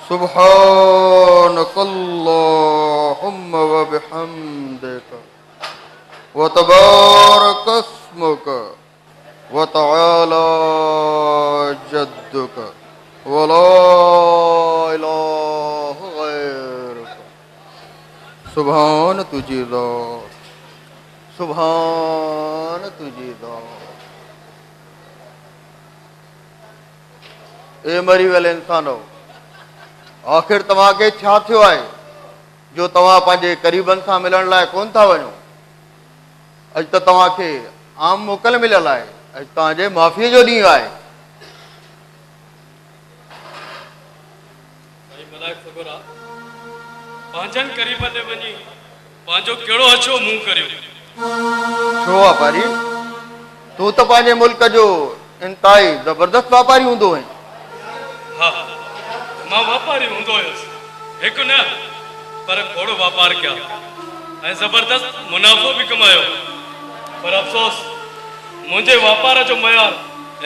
सुब्हानक अल्लाहुम्म व बिहम्दिक व तबारक अस्मुक व तआला जद्दुक व ला इलाहा गैरुक। सुभान तुझी ज़ात, सुभान तुझी ज़ात। ए मरी वियल इंसानो, आख़िर तव्हांखे छा थियो आहे जो तव्हां पंहिंजे क़रीबनि सां मिलण लाइ कोन था वञो? अॼु त तव्हांखे आम मोकल मिलियल आहे, अॼु तव्हांजे माफ़ीअ जो ॾींहुं आहे। पंहिंजनि क़रीबनि ॾे वञी पंहिंजो कहिड़ो अछो मुंहुं करियो? छो वापारी, तूं त पंहिंजे मुल्क जो इंतिहाई ज़बरदस्त वापारी हूंदो हुईं। हा, मां वापारी हूंदो हुयुसि, हिकु न पर खोड़ वापार कया ऐं ज़बरदस्त मुनाफ़ो बि कमायो। पर अफ़सोस, मुंहिंजे वापार जो मयार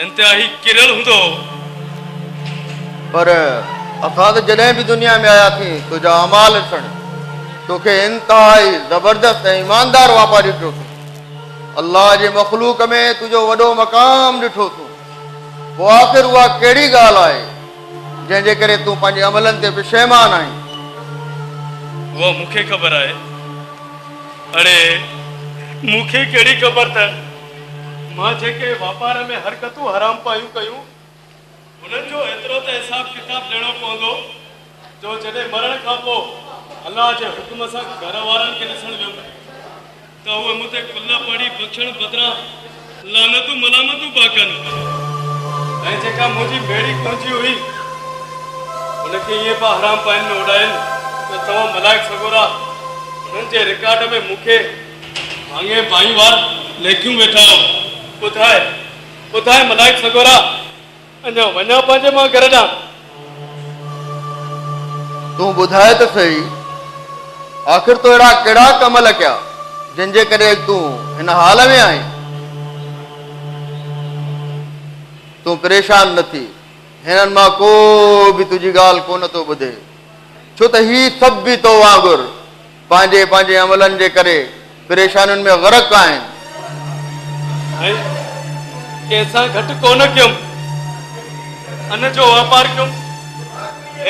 इंतिहाई किरियल हूंदो हो। पर असां त जॾहिं बि दुनिया में आयासीं तुंहिंजा अमाल ॾिसण तोखे इंतिहाई ज़बरदस्त ऐं ईमानदार वापारी ॾिठोसीं। अल्लाह जे मख़लूक में तुंहिंजो वॾो मक़ाम ॾिठोसीं। पोइ आख़िर उहा कहिड़ी ॻाल्हि आहे जंहिंजे करे तूं पंहिंजे अमलनि ते पिशेमान आहीं? उहा मूंखे ख़बर आहे। अड़े मूंखे कहिड़ी ख़बर त मां जेके वापार में हरकतूं हराम पायूं कयूं, उन्हनि जो एतिरो त हिसाब किताब ॾियणो पवंदो जो जॾहिं मरण खां पोइ अल्लाह जे हुकुम सां घर वारनि खे ॾिसण वियुमि त उहे मूं ते कुल पढ़ी बख़्शण बदिरां लानतूं मलामतूं पिया कनि। ऐं जेका मुंहिंजी मेड़ी कुंजी हुई उनखे ईअं पिया हराम पाइनि में उॾाइनि त तव्हां मलाइक सगोरा उन्हनि जे रिकॉर्ड में मूंखे भाङे भाईवार लेखियूं वेठा हो। ॿुधाए ॿुधाए मलाइक सगोरा, अञा वञा पंहिंजे मां घर ॾांहुं। तूं ॿुधाए त सही, आख़िर तो अहिड़ा कहिड़ा कमल कया जंहिंजे करे तूं हिन हाल में आहीं? तूं परेशान न थी, हिननि मां को बि तुंहिंजी ॻाल्हि कोन थो ॿुधे, छो त ही सभु बि तो वांगुरु पंहिंजे पंहिंजे अमलनि जे करे परेशानियुनि में गर्क आहिनि। कंहिंसां घटि कोन कयुमि, अन जो वापार कयुमि,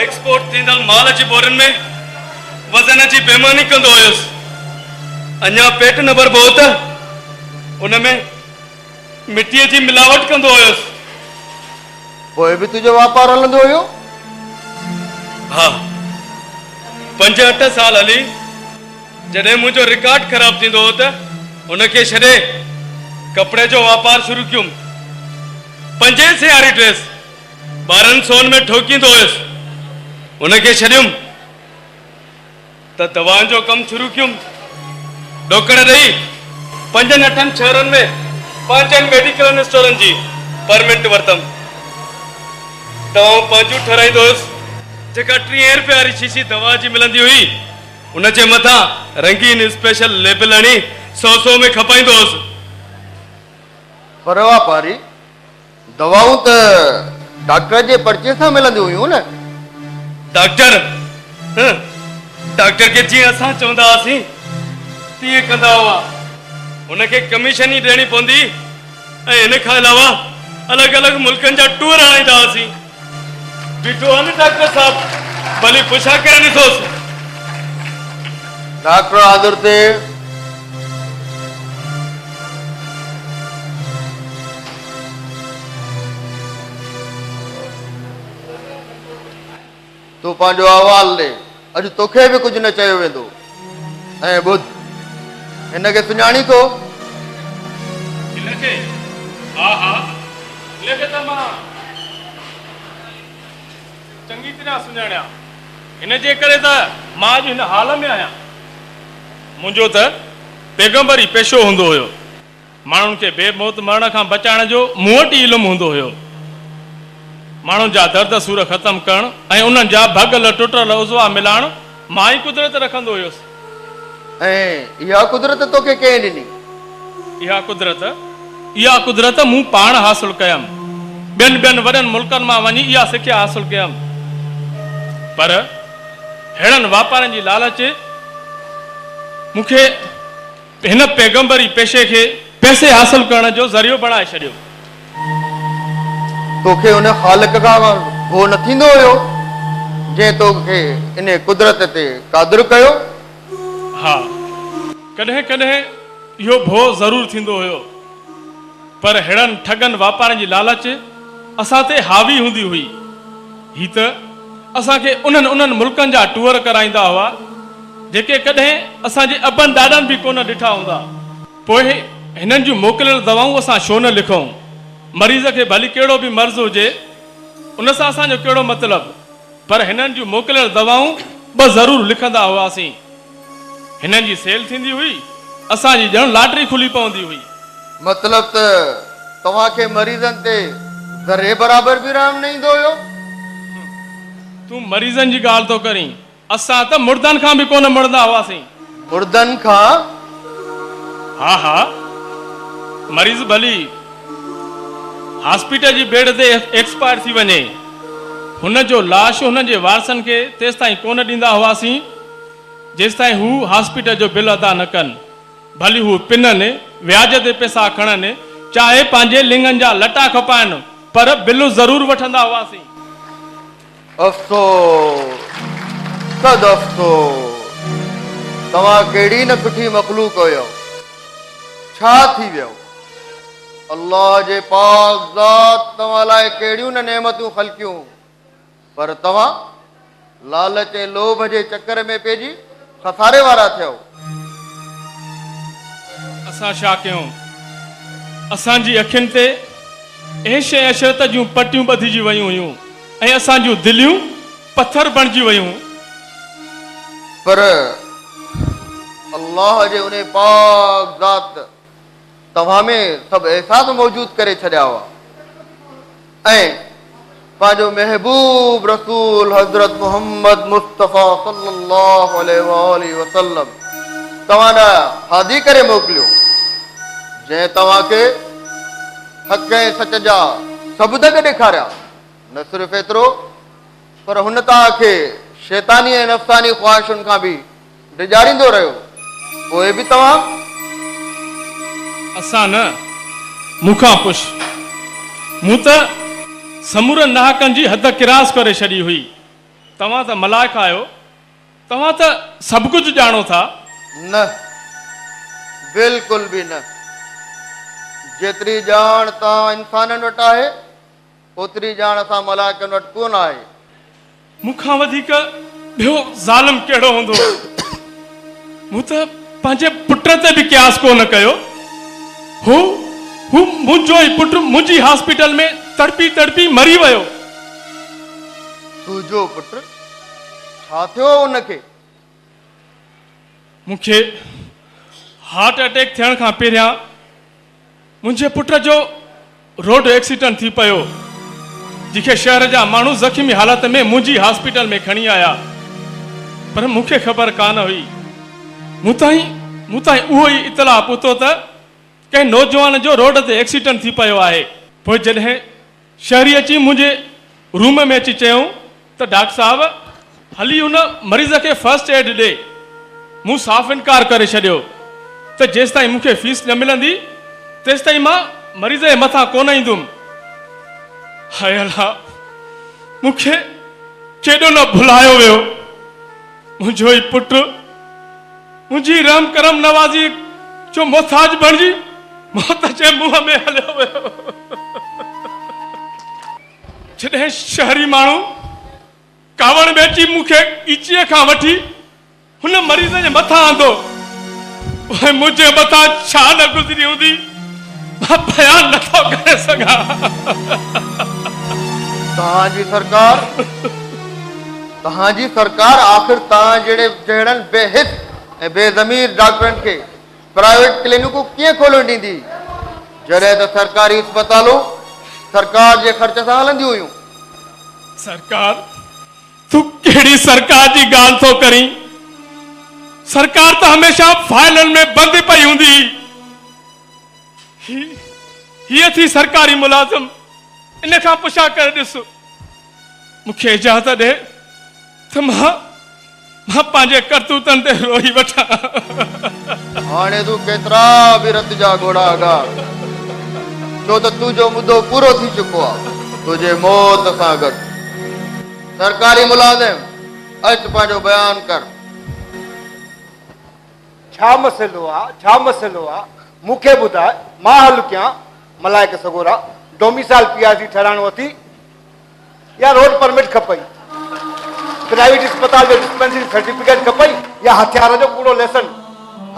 एक्सपोर्ट थींदड़ माल जी बोरनि में वज़न जी बेमानी कंदो हुयुसि। अञा पेट न भरिबो त उन में मिटीअ जी मिलावट कंदो हुयुसि। पोइ बि तुंहिंजो वापार हलंदो हुयो? हा, 5-8 साल हली जॾहिं मुंहिंजो रिकॉर्ड ख़राबु थींदो हो त उनखे छॾे कपिड़े जो वापार शुरू कयुमि। 500 वारी ड्रेस 1200 में ठोकींदो हुयुसि, उनखे छॾियुमि त दवाउनि जो कमु शुरू कयुमि। ॾोकड़ ॾेई 5-8 शहरनि में 5 मेडिकल स्टोरनि जी परमिट वरितमि। दवाऊं पंहिंजूं ठहिराईंदो हुयुसि। जेका 30 रुपये वारी शीशी दवा जी मिलंदी हुई उनजे मथां रंगीन स्पेशल लेबल हणी 100-100 में खपाईंदो हुउसि। पर वापारी, दवाऊं त डॉक्टर जे पर्चे सां मिलंदियूं हुयूं न? डॉक्टर डॉक्टर खे जीअं असां चवंदा हुआसीं तीअं कंदा हुआ। हुनखे कमीशन ई ॾियणी पवंदी ऐं हिन खां अलावा अलॻि अलॻि मुल्कनि जा टूर हणाईंदा हुआसीं। बीठो आहे न डॉक्टर साहब, भली पुछा करे ॾिसोसि। डॉक्टर हाज़िर थे। तूं पंहिंजो अहवाल ॾे, अॼु तोखे बि कुझु न चयो वेंदो। ऐं ॿुध, हिनखे सुञाणी थो? हिनखे? हा हा, हिनखे त मां चङी तरह सुञाणियां। हिन जे करे त मां अॼु हिन हाल में आहियां। मुंहिंजो त पैगम्बरी पेशो हूंदो हुयो। माण्हुनि खे बेमौत मरण खां बचाइण जो मूं वटि इल्मु हूंदो हुयो। माण्हुनि जा दर्द सूर ख़तमु करणु ऐं उन्हनि जा भॻल टुटल उज़वा मिलाइण मां ई कुदरत रखंदो हुयुसि। ऐं इहा कुदरत तोखे कंहिं ॾिनी? इहा कुदरत मूं पाण हासिलु कयमि। ॿियनि ॿियनि वॾनि मुल्कनि मां वञी इहा सिख्या हासिलु कयमि। پر ههڙن واپارين جي لالچ مون کي هن پيغمبري پيشي کي پئسي حاصل ڪرڻ جو ذريعو بڻائي ڇڏيو. توکي ان خالق کان ڀؤ نه ٿيندو هيو، جنهن توکي انهيء قدرت تي قادر ڪيو؟ ها، ڪڏهن ڪڏهن اهو ڀؤ ضرور ٿيندو هيو، پر ههڙن ٺڳن واپارين جي لالچ اسان تي حاوي هوندي هئي. هي ته اسان کي انهن انهن ملڪن جا ٽوئر ڪرائيندا هئا، جيڪي ڪڏهن اسان جي ابن ڏاڏن به ڪونه ڏٺا هوندا. پوء هنن جون موڪليل دوائون اسان ڇو نه لکون؟ مريض کي ڀلي ڪهڙو به مرض هجي، ان سان اسان جو ڪهڙو مطلب؟ پر هنن جون موڪليل دوائون ٻه ضرور لکندا هئاسين. هنن جي سيل ٿيندي هئي، اسان جي ڄڻ لاٽري کلي پوندي هئي. مطلب ته توهان کي مريضن تي ذري برابر به رحم نه ايندو هيو؟ تون مريضن جي ڳالهه ٿو ڪرين، اسان ته مڙدن کان به ڪونه مڙندا هئاسين. مڙدن کان؟ ها ها، مريض ڀلي هاسپيٽل جي بيڊ تي ايڪسپائر ٿي وڃي، هن جو لاش هن جي وارثن کي تيستائين ڪونه ڏيندا هئاسين، جيستائين هو هاسپيٽل جو بل ادا نه ڪن. ڀلي هو پنن، وياج تي پئسا کڻن، چاهي پنهنجي لڱن جا لٽا کپائن، پر بل ضرور وٺندا هئاسين. افسوس! صد افسوس! توهان ڪهڙي نه سٺي مخلوق هيؤ! ڇا ٿي ويؤ؟ الله جي پاڪ ذات توهان لاء ڪهڙيون نه نعمتون خلقيون، پر توهان لالچ ۽ لوڀ جي چڪر ۾ پئجي خساري وارا ٿيؤ. اسان ڇا ڪيون؟ اسان جي اکين تي عيش ۽ عشرت جون پٽيون ٻڌجي ويون هيون ۽ اسان جون دليون پٿر بڻجي ويون. پر الله جي انهي پاڪ ذات توهان ۾ سڀ احساس موجود ڪري ڇڏيا هئا ۽ پنهنجو محبوب رسول حضرت محمد مصطفيٰ صلّي اللّٰه عليه واٰله وسلّم توهان ڏانهن هادي ڪري موڪليو، جنهن توهان کي حق ۽ سچ جا سڀ دڳ ڏيکاريا، نه صرف ايترو پر هن توهان کي شيطاني ۽ نفساني خواهشن کان به ڊيڄاريندو رهيو، پوء به توهان. اسان نه، مون کان پڇ. مون ته سمورن ناحقن جي حد ڪراس ڪري ڇڏي هئي. توهان ته ملائڪ آهيو، توهان ته سڀ ڪجهه ڄاڻو ٿا. نه، بلڪل به نه. جيتري ڄاڻ توهان انسانن وٽ آهي، اوتري ڄاڻ اسان ملائڪن وٽ ڪونه آهي. مون کان وڌيڪ ٻيو ظالم ڪهڙو هوندو؟ مون ته پنهنجي پٽ تي به قياس ڪو نه ڪيو. هو، هو منهنجو ئي پٽ منهنجي هاسپيٽل ۾ تڙپي تڙپي مري ويو. تنهنجو پٽ؟ ڇا ٿيو ان کي؟ مون کي هارٽ اٽيڪ ٿيڻ کان پهريان منهنجي پٽ جو روڊ ايڪسيڊنٽ ٿي پيو، جنهن کي شهر جا ماڻهو زخمي حالت ۾ منهنجي هاسپيٽل ۾ کڻي آيا، پر مون کي خبر ڪانه هئي. مون تائين مون تائين اهو ئي اطلاع پهتو ته ڪنهن نوجوان جو روڊ تي ايڪسيڊنٽ ٿي پيو آهي. پوء جڏهن شهري اچي منهنجي روم ۾ اچي چيائون ته ڊاڪٽر صاحب هلي ان مريض کي فرسٽ ايڊ ڏي. مون صاف انڪار ڪري ڇڏيو ته جيستائين مون کي فيس نه ملندي تيستائين مان مريض جي مٿان ڪونه ايندم. هاء الله مون کي ڪيڏو نه ڀلايو ويو. منهنجو ئي پٽ منهنجي رحم ڪرم نوازيء جو محتاج بڻجي موت جي منهن ۾ هليو ويو. جڏهن شهري ماڻهو ڪاوڙ ۾ اچي مون کي ڳچيء کان وٺي هن مريض جي مٿان آندو، پوء منهنجي مٿان ڇا نه گذري هوندي، مان بيان نه ٿو ڪري سگهان. توهان جي سرڪار، توهان جي سرڪار آخر توهان جهڙي جهڙن بي حس ۽ بي ضمير ڊاڪٽرن کي پرائيويٽ ڪلينڪون ڪيئن کولڻ ڏيندي، جڏهن ته سرڪاري اسپتالون سرڪار جي خرچ سان هلنديون هيون. سرڪار، تون ڪهڙي سرڪار جي ڳالهه ٿو ڪرين؟ سرڪار ته هميشه فائلن ۾ بند پئي هوندي هئي. هي هيء ٿي سرڪاري ملازم، ان کان پڇا ڪري ڏس. مون کي اجازت ڏي. ته مان مان پنهنجي ڪرتوتن تي روئي وٺان. هاڻي تون ڪيترا به رت جا ڳوڙها اگهاڙ، ڇو ته تنهنجو مدو پورو ٿي چڪو آهي، تنهنجي موت سان گڏ. سرڪاري ملازم، اچ پنهنجو بيان ڪر. ڇا مسئلو آ، ڇا مسئلو آ، مون کي ٻڌاء، مان حل ڪيان. ملائڪ سڳورا، ڊوميسائل پي آر سي ٺهرائڻو اٿي يا روڊ پرمٽ کپئي، پرائيويٽ اسپتال جو ڊسپينسري سرٽيفڪيٽ کپئي يا هٿيار جو ڪوڙو ليسن،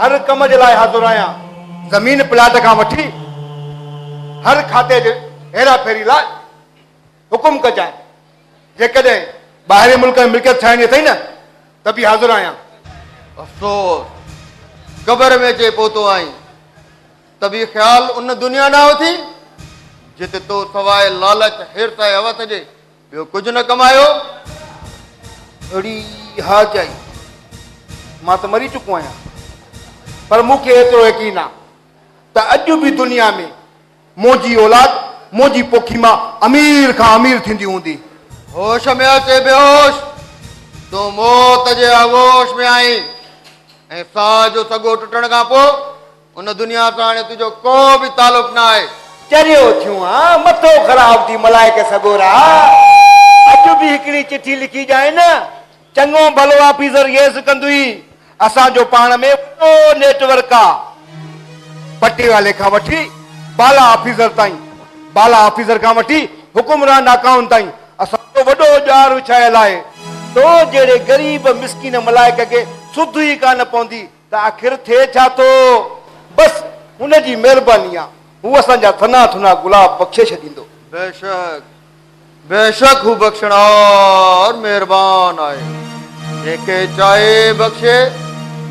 هر ڪم جي لاء حاضر آهيان. زمين پلاٽ کان وٺي هر کاتي جي هيرا ڦيري لاء حڪم ڪجانء. جيڪڏهن ٻاهرين ملڪ ۾ ملڪيت ٺاهڻي اٿئي نه ته به حاضر آهيان. افسوس! قبر ۾ اچي پهتو آهين ته به خيال ان دنيا ڏانهن اٿي جتي تو سواء لالچ، حرص ۽ هوس جي ٻيو ڪجهه نه ڪمايو. اڙي ها چائي، مان ته مري چڪو آهيان، پر مون کي ايترو يقين آ ته اڄ به دنيا ۾ منهنجي اولاد منهنجي پوکي مان امير کان امير ٿيندي هوندي. هوش ۾ اچ اي بيهوش! تون موت جي آغوش ۾ آهين ۽ ساهه جو سڳو ٽٽڻ کان پوء ان دنيا سان هاڻي تنهنجو ڪو به تعلق نه آهي. چريو ٿيون ها، مٿو خراب ٿي ملائڪ سڳورا! اڄ به هڪڙي چٺي لکي ڄائين نه، چڱو ڀلو آفيسر ييس ڪندوئي، اسان جو پاڻ ۾ وڏو نيٽ ورڪ آ. پٽيوالي کان وٺي بالا آفيسر تائين، بالا آفيسر کان وٺي حڪمران آقائن تائين اسان جو وڏو ڄار وڇايل آهي. تو جهڙي غريب مسڪين ملائڪ کي سڌ ئي ڪانه پوندي ته آخر ٿئي ڇا ٿو. بس هن جي مهرباني آ، هو اسان جا ٿنا ٿنا گلاب بخشي ڇڏيندو. بيشڪ بيشڪ هو بخشڻهار مهربان آهي، جنهن کي چاهي بخشي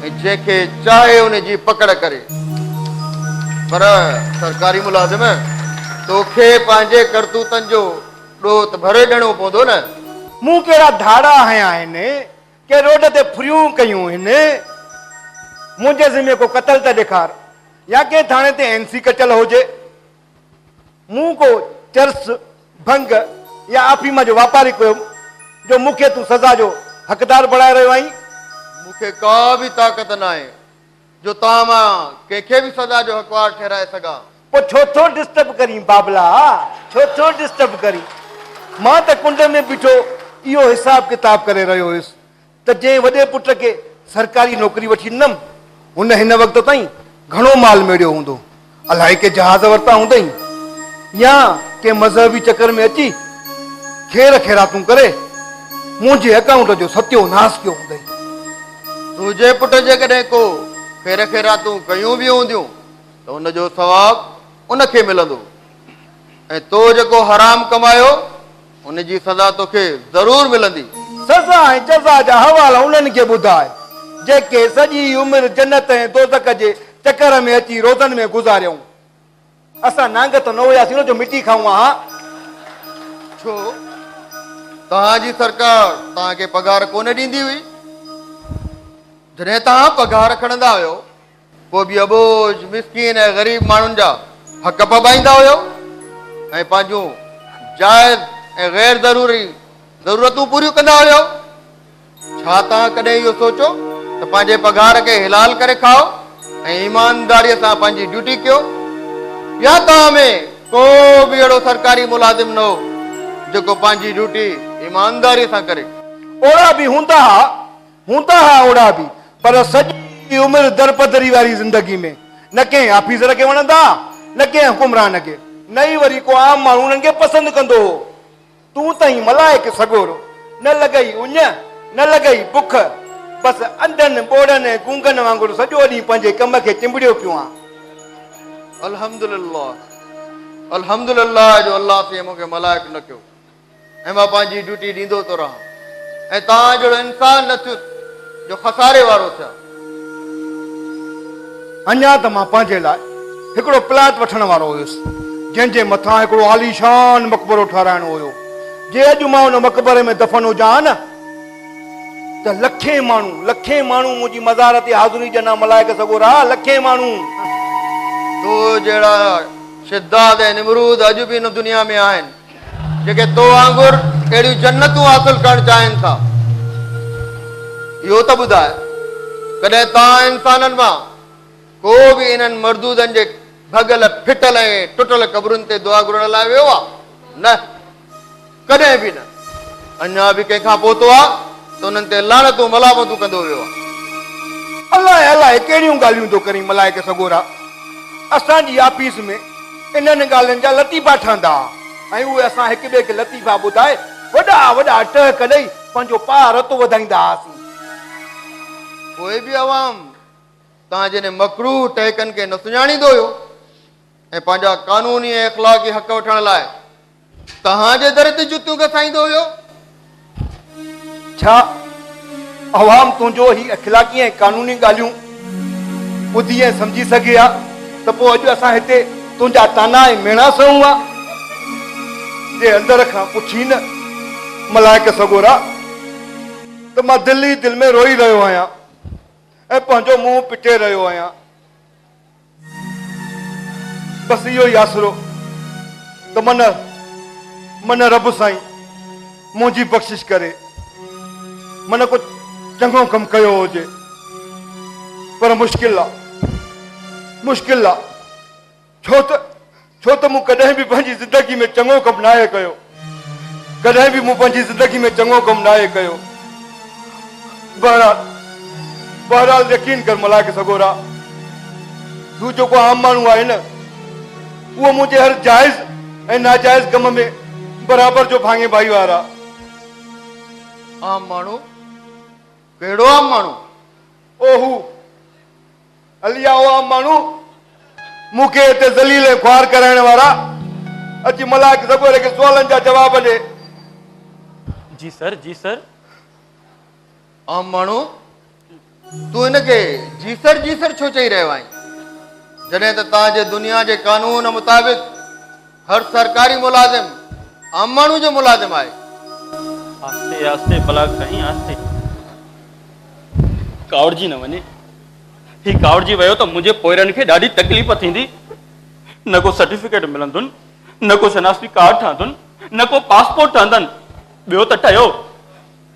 ۽ جنهن کي چاهي ان جي پڪڙ ڪري. پر سرڪاري ملازم، توکي پنهنجي ڪرتوتن جو ڏوهه ته ڀري ڏيڻو پوندو نه. مون ڪهڙا ڌاڙا هنيا آهن، ڪي روڊ تي ڦريون ڪيون هن، منهنجي ذمي ڪو قتل ته ڏيکار يا ڪنهن ٿاڻي تي اين سي ڪٽيل هجي. مون ڪو چرس، ڀنگ يا آفيم جو واپاري ڪيو جو مون کي تون سزا جو حقدار بڻائي رهيو آهين؟ مون کي ڪا به طاقت ناهي جو توهان مان ڪنهن کي به سزا جو حقوار ٺهرائي سگهان. پوء ڇو ٿو ڊسٽرب ڪرين بابلا، ڇو ٿو ڊسٽرب ڪرين؟ مان ته ڪنڊ ۾ بيٺو اهو حساب ڪتاب ڪري رهيو هيس ته جنهن وڏي پٽ کي سرڪاري نوڪري وٺي ڏنم، هن هن وقت تائين گهڻو مال ميڙيو هوندو، الائي ڪي جهاز ورتا هوندئين يا ڪنهن مذهبي چڪر ۾ اچي خير خيراتون ڪري منهنجي اڪائونٽ جو ستيو ناس ڪيو هوندئين. تنهنجي پٽ جيڪڏهن ڪو خير خيراتون ڪيون به هونديون ته ان جو ثواب ان کي ملندو ۽ تو جيڪو حرام ڪمايو ان جي سزا توکي ضرور ملندي. سزا ۽ جزا جا حوالا انهن کي ٻڌاء، جيڪي سڄي عمر جنت ۽ دوزخ جي چڪر ۾ اچي روزن ۾ گذاريائون. اسان نانگ ته نه هياسين نه جو مٽي کائون ها. ڇو؟ توهان جي سرڪار توهان کي پگهار ڪونه ڏيندي هئي؟ جڏهن توهان پگهار کڻندا هيو پوء به اٻوجهه، مسڪين ۽ غريب ماڻهن جا حق ڦٻائيندا هيؤ ۽ پنهنجون جائز ۽ غير ضروري ضرورتون پوريون ڪندا هيؤ. ڇا توهان ڪڏهن اهو سوچيو ته پنهنجي پگهار کي حلال ڪري کائو ۽ ايمانداريء سان پنهنجي ڊيوٽي ڪيو؟ يا توهان ۾ ڪو به اهڙو سرڪاري ملازم نه هو جيڪو پنهنجي ڊيوٽي ايمانداريء سان ڪري؟ اوڙا به هوندا ها هوندا ها اوڙا به، پر سڄي عمر درپدري واري زندگي ۾ نه ڪنهن آفيسر کي وڻندا ها، نه ڪنهن حڪمران کي، نه ئي وري ڪو عام ماڻهو انهن کي پسند ڪندو هو. تون ته هين ملائڪ سڳورو، نه لڳئي اڃ، نه لڳئي بک، بس انڌن، ٻوڙن ۽ گونگن وانگر سڄو ڏينهن پنهنجي ڪم کي چنبڙيو پيو آن. الحمدلله، الحمدلله جو الله سائين مون کي ملائڪ نه ڪيو. ۽ مان پنهنجي ڊيوٽي ڏيندو ٿو رهان ۽ توهان جهڙو انسان نه ٿيس جو خساري وارو ٿيان. اڃا ته مان پنهنجي لاء هڪڙو پلاٽ وٺڻ وارو هيس، جنهن جي مٿان هڪڙو عاليشان مقبرو ٺهرائڻو هيو. جي اڄ مان ان مقبري ۾ دفن هجان ها نه ته لکين ماڻهو، لکين ماڻهو منهنجي مزار تي حاضري ڏين ها، ملائڪ سڳورا، لکين ماڻهو. تو جهڙا شداد ۽ نمرود اڄ به هن دنيا ۾ آهن. جيڪي تو وانگر اهڙيون جنتون حاصل ڪرڻ چاهين ٿا. اهو ته ٻڌاء، ڪڏهن توهان انسانن مان ڪو به انهن مردودن جي ڀڳل، ڦٽل ۽ ٽٽل قبرن تي دعا گهرڻ لاء ويو آ؟ نه، ڪڏهن به نه. اڃا به ڪنهن کان پهتو آ ته انهن تي لعنتون ملامتون ڪندو ويو آ. الائي الائي ڪهڙيون ڳالهيون ٿو ڪرين ملائڪ سڳورا. اسان جي آفيس ۾ انهن ڳالهين جا لطيفا ٺهندا ها ۽ اهي اسان هڪ ٻئي کي لطيفا ٻڌائي وڏا وڏا ٽهڪ ڏئي پنهنجو پاء رت وڌائيندا هئاسين. پوء به عوام توهان جي انهن مڪروه ٽهڪن کي نه سڃاڻيندو هيو ۽ پنهنجا قانوني ۽ اخلاقي حق وٺڻ لاء توهان جي در تي جتيون گسائيندو هيو. ڇا عوام تنهنجو هي اخلاقي ۽ قانوني ڳالهيون ٻڌي ۽ سمجهي سگهي ها ته پوء اڄ اسان هتي تنهنجا طعنا ۽ ميڻا سهون ها؟ جي اندر کان پڇين نه ملائڪ سڳورا ته مان دل ئي دل ۾ روئي رهيو آهيان ۽ پنهنجو منهن پٽي رهيو آهيان. بس اهو ئي آسرو ته من من رب سائين منهنجي بخشش ڪري، من ڪو چڱو ڪم ڪيو هجي پر مشڪل آ مشڪل آ ڇو ته ڇو ته مون ڪڏهن به پنهنجي زندگي ۾ چڱو ڪم ناهي ڪيو. ڪڏهن به مون پنهنجي زندگي ۾ چڱو ڪم ناهي ڪيو. بهرحال بهرحال يقين ڪر ملائڪ سڳورا، هو جيڪو عام ماڻهو آهي نه، اهو منهنجي هر جائز ۽ ناجائز ڪم ۾ برابر جو ڀاڱي ڀائيوار آ. عام ماڻهو؟ ڪهڙو عام ماڻهو؟ او هو علي اهو عام ماڻهو مون کي هتي ذليل ۽ خوار ڪرائڻ وارا اچي ملائڪ سڳوري کي سوالن جا جواب ڏي. جي سر جي سر. عام ماڻهو تون هن کي جي سر جي سر ڇو چئي رهيو آهين؟ جڏهن ته توهان جي دنيا جي قانون مطابق هر سرڪاري ملازم عام ماڻهو جو ملازم آهي. آهستي آهستي ملائڪ سائين آهستي. ڪاوڙجي نه وڃي. هي ڪاوڙجي ويو ته منهنجي پوئرن کي ڏاڍي تڪليف ٿيندي. نه ڪو سرٽيفڪيٽ ملندن، نه ڪو شناختي ڪارڊ ٺهندن، نه ڪو پاسپورٽ ٺهندن. ٻيو ته ٺهيو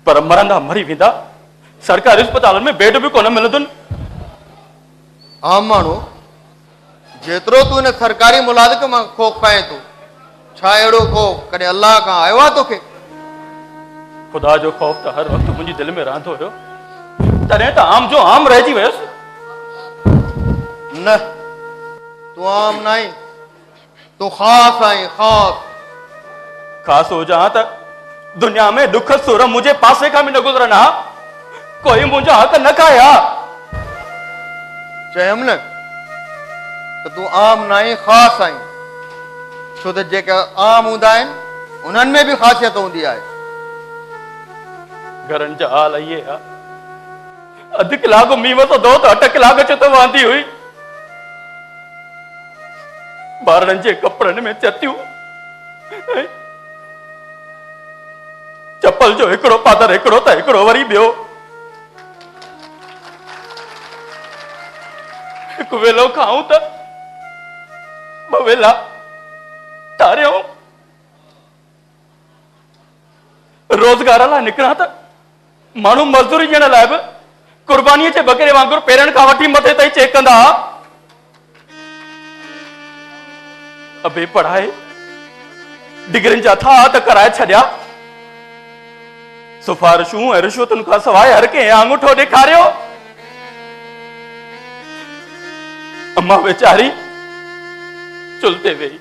پر مرندا مري ويندا. سرڪاري اسپتالن ۾ بيڊ به ڪونه ملندن. عام ماڻهو، جيترو تون هن سرڪاري ملازم مان خوف کائين ٿو، ڇا اهڙو خوف ڪڏهن الله کان آيو آهي توکي؟ خدا جو خوف ته هر وقت منهنجي دل ۾ رهندو هيو، تڏهن ته عام جو عام رهجي ويس. نه، تون عام ناهين، تون خاص آهين، خاص. خاص هجان ها ته دنيا ۾ ڏک سور منهنجي پاسي کان به نه گذرن ها، ڪوئي منهنجا حق نه کائي ها. چيم نه ته تون عام ناهين خاص آهين، ڇو ته جيڪي عام هوندا آهن انهن ۾ به خاصيت هوندي آهي. گهرن جا حال اهي ها، اڌ ڪلاڪ مينهن وسندو هو ته اٺ ڪلاڪ ڇت وهندي هئي. ٻارڙن جي ڪپڙن ۾ چتيون ۽ چپل جو هڪڙو پادر هڪڙو ته هڪڙو وري ٻيو. هڪ ويلو کائون ته ٻه ويلا ٽاريون. روزگار لاء نڪران ته ماڻهو مزدوري ڏيڻ لاء به قربانيء جي ٻڪري وانگر پيرن کان وٺي مٿي تائين چيڪ ڪندا ها. ابي پڙهائي ڊگرين جا ٿا ته ڪرائي ڇڏيا. سفارشون ۽ رشوتن کان سواء هر ڪنهن آڱوٺو ڏيکاريو. اما ويچاري چلهه تي ويهي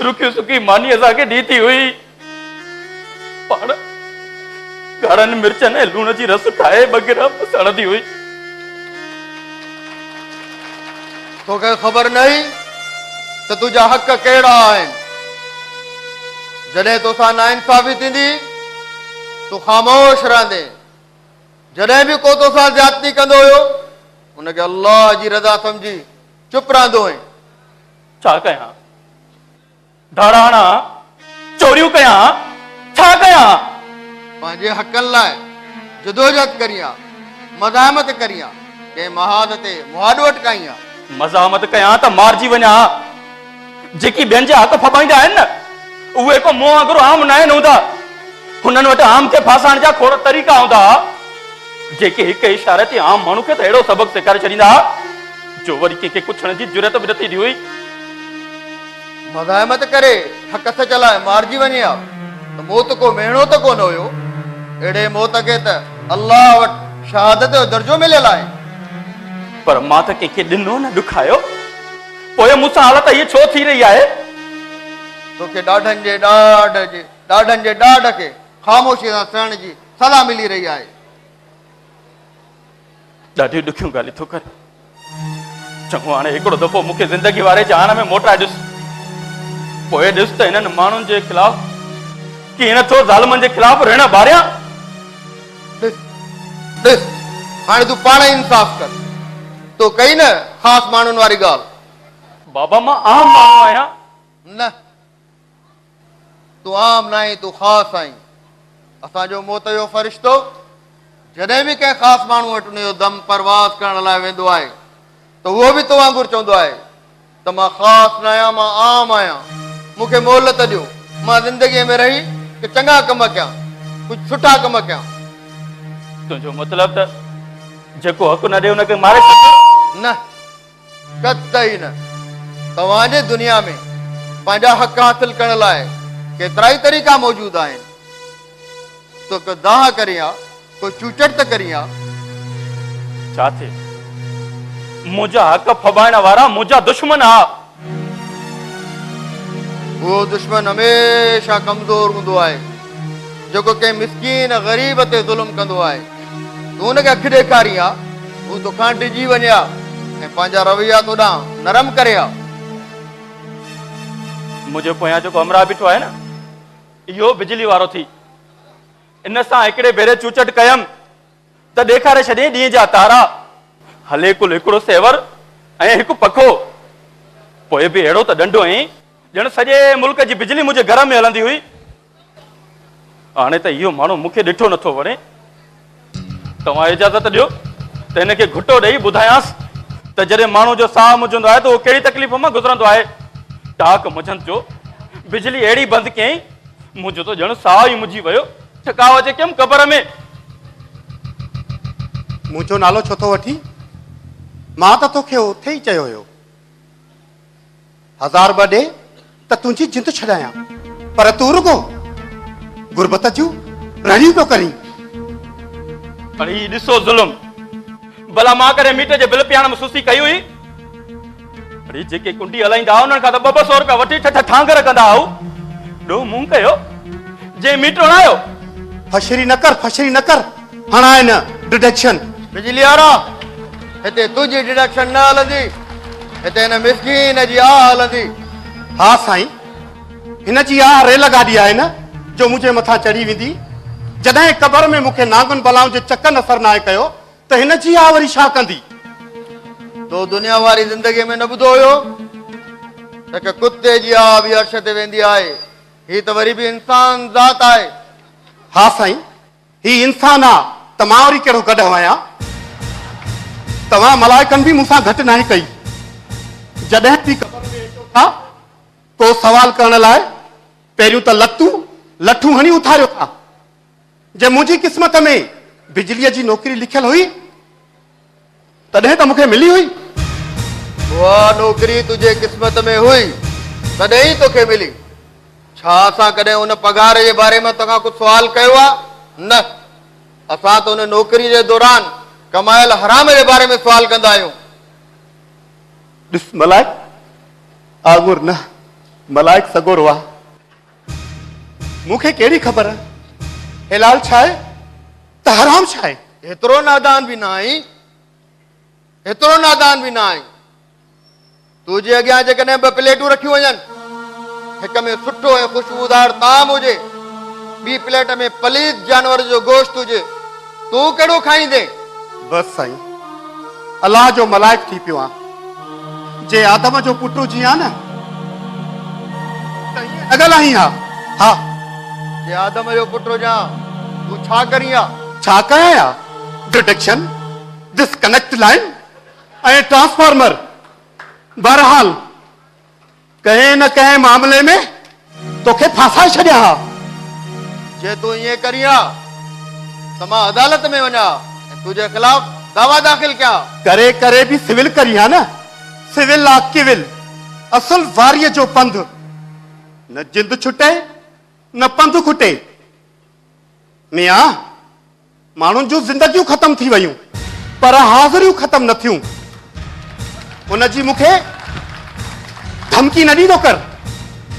رکي سڪي ماني اسان کي ڏي ٿي هئي. پاڻ ڳاڙهن مرچن ۽ لوڻ جي رس ٺاهي ٻه گرهه سڙندي هئي. توکي خبر ناهي ته تنهنجا حق ڪهڙا آهن. جڏهن توسان ناانصافي ٿيندي، تون خاموش رهندين. جڏهن به ڪو توسان زيادتي ڪندو هيو، ان کي الله جي رضا سمجهي چپ رهندو هئين. ڇا ڪيان؟ ڌاڙا هڻان؟ چوريون ڪيان؟ ڇا ڪيان؟ پنهنجي حقن لاء جدوجهد ڪريان، مزاحمت ڪريان، ڪنهن محاذ تي مهاڏو اٽڪائيان. مزاحمت ڪيان ته مارجي وڃان. جيڪي ٻين جا حق ڦٻائيندا آهن نه، اهي ڪو مون وانگر عام ناهن هوندا. هنن وٽ عام کي ڦاسائڻ جا کوڙ طريقا هوندا. جيڪي هڪ اشاري تي عام ماڻهو کي ته اهڙو سبق سيکاري ڇڏيندا ها، جو وري ڪنهن کي ڪڇڻ جي جرئت به نه ٿيندي هئي. مزاحمت ڪري حق سچ لاء مارجي وڃي ها ته موت ڪو مهڻو ته ڪونه هيو. اهڙي موت کي ته الله وٽ شهادت جو درجو مليل آهي. پر مان ته ڪنهن کي ڏنو نه ڏکايو، پوء مون سان حالت هيء ڇو ٿي رهي آهي؟ توکي ڏاڍن جي ڏاڍ جي ڏاڍن جي ڏاڍ کي خاموشيء سان سهڻ جي سزا ملي رهي آهي. ڏاڍيون ڏکيون ڳالهيون ٿو ڪرين. چڱو هاڻي هڪڙو دفعو مون کي زندگي واري جهان ۾ موٽائي ڏس. پوء ڏس ته هنن ماڻهن جي خلاف ڪيئن ٿو ظالمن جي خلاف رڻ ٻاريان. ڏس ڏس هاڻي تون پاڻ ئي انصاف ڪر. تو ڪئي نه خاص ماڻهن واري ڳالهه. بابا مان عام ماڻهو آهيان. نه تون عام ناهين تون خاص آهين. اسان جو موت جو فرشتو جڏهن به ڪنهن خاص ماڻهو وٽ ان جو دم پرواز ڪرڻ لاء ويندو آهي ته اهو به تو وانگر چوندو آهي ته مان خاص ناهيان مان عام آهيان مون کي مهلت ڏيو مان زندگيء ۾ رهي ڪي چڱا ڪم ڪيان ڪجهه سٺا ڪم ڪيان. تنهنجو مطلب ته جيڪو حق نه ڏي ان کي ماري ڇڏجي؟ نه قطعي نه. توهان جي دنيا ۾ پنهنجا حق حاصل ڪرڻ لاء ڪيترائي طريقا موجود آهن. تو ڪو دانهن ڪرين ها، ڪو چوچٽ ته ڪرين ها. ڇا ٿئي؟ منهنجا حق ڦٻائڻ وارا منهنجا دشمن ها. اهو دشمن هميشه ڪمزور هوندو آهي، جيڪو ڪنهن مسڪين غريب تي ظلم ڪندو آهي. تون ان کي اک ڏيکارين ها، هو توکان ڊڄي وڃي ها ۽ پنهنجا رويا تو ڏانهن نرم ڪري ها. منهنجي پويان جيڪو همراهه بيٺو آهي نه، اهو بجلي وارو ٿي. ان سان هڪڙي ڀيري چوچٽ ڪيم ته ڏيکاري ڇڏيائين ڏينهن جا تارا. هلي ڪل هڪڙو سيور ۽ هڪ پکو. پوء به اهڙو ته ڏنڊو هنيائين، ڄڻ سڄي ملڪ جي بجلي منهنجي گهر ۾ هلندي هئي. هاڻي ته اهو ماڻهو مون کي ڏٺو نٿو وڻي. توهان اجازت ڏيو ته هن کي گهٽو ڏيئي ٻڌايانس ته جڏهن ماڻهو جو ساهه منجهندو آهي ته اهو ڪهڙي تڪليف مان گذرندو آهي. ٽاڪ منجهند جو بجلي اهڙي بند ڪيائين، منهنجو ته ڄڻ ساهه ئي منجهي ويو. ٺڪاء اچي ڪيم قبر ۾. منهنجو نالو ڇو ٿو وٺين؟ مان ته توکي اتي ئي چيو هيو. هزار ٻه ڏي ته تنهنجي جند ڇڏايان، پر تون رڳو غربت جون رڙيون پيو ڪرين. اڙي ڏسو ظلم! ڀلا مان ڪڏهن ميٽر جي بل پياڻ ۾ سستي ڪئي هئي؟ اڙي جيڪي ڪنڊي هلائيندا ها انهن کان ته ٻه ٻه سئو روپيا وٺي ٺٺ ٺانگر ڪندا هئو. ڏوهه مون ڪيو جنهن ميٽر هڻايو. فشري نه ڪر، فشري نه ڪر، هڻاء نه ڊڊڪشن. بجلي وارا، هتي تنهنجي ڊڊڪشن نه هلندي، هتي هن مسڪين جي آه هلندي. ها سائين، هن جي آه ريل گاڏي آهي نه جو منهنجي مٿان چڙهي ويندي. جڏهن قبر ۾ مون کي نانگن بلائن جي چڪن اثر ناهي ڪيو ته هن جي آه وري ڇا ڪندي؟ تو دنيا واري زندگيء ۾ نه ٻڌو هيو ته هڪ ڪتي جي آه به عرش تي ويندي آهي. هي ته وري به انسان ذات آهي. ها سائين، هي انسان آ ته مان وري ڪهڙو گڏهه آهيان؟ توهان ملائڪن به مون سان گهٽ ناهي ڪئي. جڏهن به قبر ۾ اچو ٿا، ڪو سوال ڪرڻ لاء پهريون ته لتون، لٺون هڻي اٿاريو ٿا. جي منهنجي قسمت ۾ بجليء جي نوڪري لکيل هئي، تڏهن ته مون کي ملي هئي. اها نوڪري تنهنجي قسمت ۾ هئي، تڏهن ئي توکي ملي. ڇا اسان ڪڏهن ان پگهار جي باري ۾ توکان ڪو سوال ڪيو آهي؟ نه. اسان ته ان نوڪري جي دوران ڪمايل حرام جي باري ۾ سوال ڪندا آهيون. ڏس ملائڪ آڱر نه، ملائڪ سڳورو آ. مون کي ڪهڙي خبر حلال ڇا آهي ته حرام ڇا آهي. ايترو نادان به نه آهين، ايترو نادان به نه آهين. تنهنجي اڳيان جيڪڏهن ٻه پليٽون رکيون وڃن، هڪ ۾ سٺو ۽ خوشبودار طعام هجي، ٻي پليٽ ۾ پليت جانور جو گوشت هجي، تون ڪهڙو کائيندين؟ بس سائين، الله جو ملائڪ ٿي پيو آن. جي آدم جو پٽ هجين ها نه ته ائين نه ڳالهائين ها. ها. جي آدم جو پٽ هجان، تون ڇا ڪرين ها؟ ڇا ڪيان ها؟ Deduction, disconnect line ۽ transformer. بهرحال ڪنهن نه ڪنهن معاملي ۾ توکي ڦاسائي ڇڏيان ها. جي تون ائين ڪرين ها ته مان عدالت ۾ وڃان ها. ۽ تنهنجي خلاف دعويٰ داخل ڪيان. ڪري ڪري به سول ڪرين ها نه، سول آ ڪول، اصل واريء جو پنڌ، نه جند ڇٽي نه پنڌ کٽي. ميان، ماڻهن جون زندگيون ختم ٿي ويون پر حاضريون ختم نه ٿيون. ان جي مون کي ڌمڪي نه ڏيندو ڪر.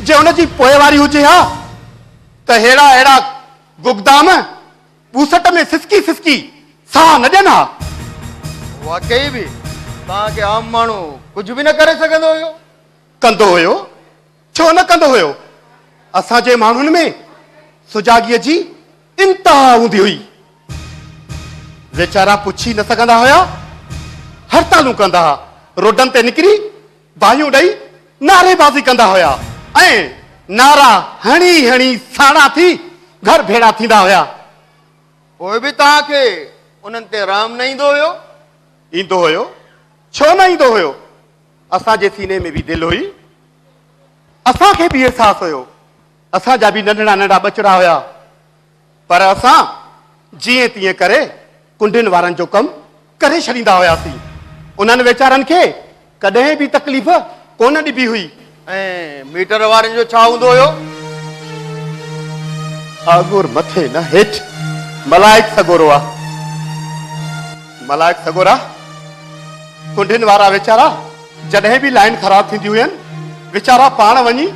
جي ان جي پوئواري هجي ها ته ههڙا ههڙا گگدام ٻوسٽ ۾ سسڪي سسڪي ساهه نه ڏين ها. واقعي به توهان کي عام ماڻهو ڪجهه به نه ڪري سگهندو هيو؟ ڪندو هيو، ڇو نه ڪندو هيو؟ اسان جي ماڻهن ۾ سجاڳيء جي انتها هوندي هئي. ويچارا پڇي نه سگهندا هيا، هڙتالون ڪندا ها، روڊن تي نڪري باهيون ڏئي نعريبازي ڪندا هيا ۽ نعرا هڻي هڻي ساڻا ٿي گهر ڀيڙا ٿيندا هيا. پوء به توهان کي انهن تي رحم نه ايندو هيو؟ ايندو هيو، ڇو نه ايندو هيو؟ اسان جي سيني ۾ به دل هئي، اسان کي به احساس هيو، اسان جا به ننڍڙا ننڍا ٻچڙا هيا، پر اسان جيئن تيئن ڪري ڪنڊين وارن جو ڪم ڪري ڇڏيندا هياسين. انهن ويچارن کي ڪڏهن به تڪليف ڪونه ڏبي هئي. ۽ ميٽر وارن جو ڇا هوندو هيو؟ آڳور مٿي نه هيٺ، ملائڪ سڳورو آ. ملائڪ سڳورا، ڪنڊين وارا ويچارا جڏهن به لائين خراب ٿيندي هين، ويچارا پاڻ وڃي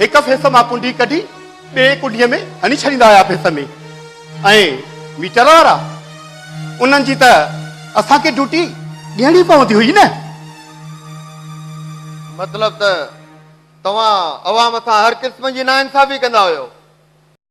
هڪ فيس مان ڪنڊي ڪڍي ٻئي ڪنڊيء ۾ هڻي ڇڏيندا هيا فيس ۾. ۽ ميٽر وارا، انهن جي ته اسان کي ڊيوٽي ڏيڻي پوندي هئي نه. مطلب ته توهان عوام سان هر قسم جي ناانصافي ڪندا هيو.